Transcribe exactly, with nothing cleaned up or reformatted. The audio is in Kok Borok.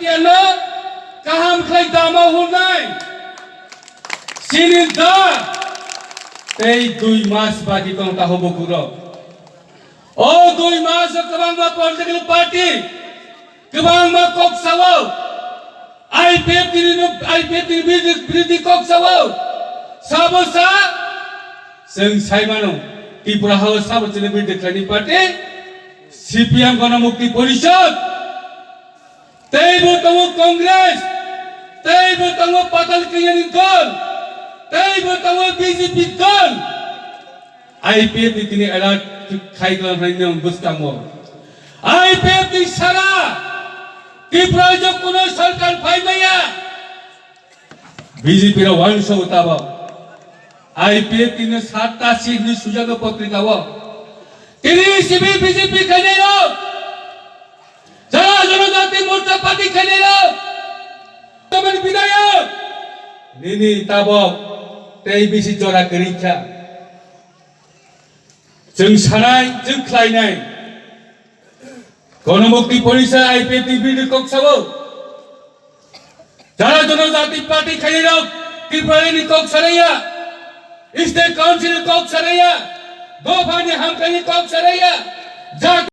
Yano kaham khlai dama hwnai. Sini da tei dui mas baki tong taho bukurok. O dui mas o kwbangma political party, kwbangma kok sao. I P F T ni no, I P F T ni biridhi, biridhi kok sao. Sabo sa, chwng sai mano. Tripura hao sabo chini biridhi khlaini party, C P M Gana Mukti Porishad. Teibo tongo Congress, teibo tongo Patal Kanyani dol, teibo tongo B J P dol. I P F ni tini alert khai glam hai nang bwskango. I P F ni sara Tripura jo kuno sarkar phai maya. B J P rok uansuk tabok. I P F ni satta seat ni sujago potrika o. Tini sibi B J P khainai rok. Jara Janajati Morcha Party khainai rok. Tamani bidayok. Nini tabok tei bisi jora kwrwi kha. Chwng sanai, chwng khlainai. Gana Mukti Porishad I P F ni biridhi kok sao. Jara Janajati Party khainai rok Tripura ni kok saraiya. State Council ni kok saraiya. Dopha ni hamkrai ni kok saraiya. Jat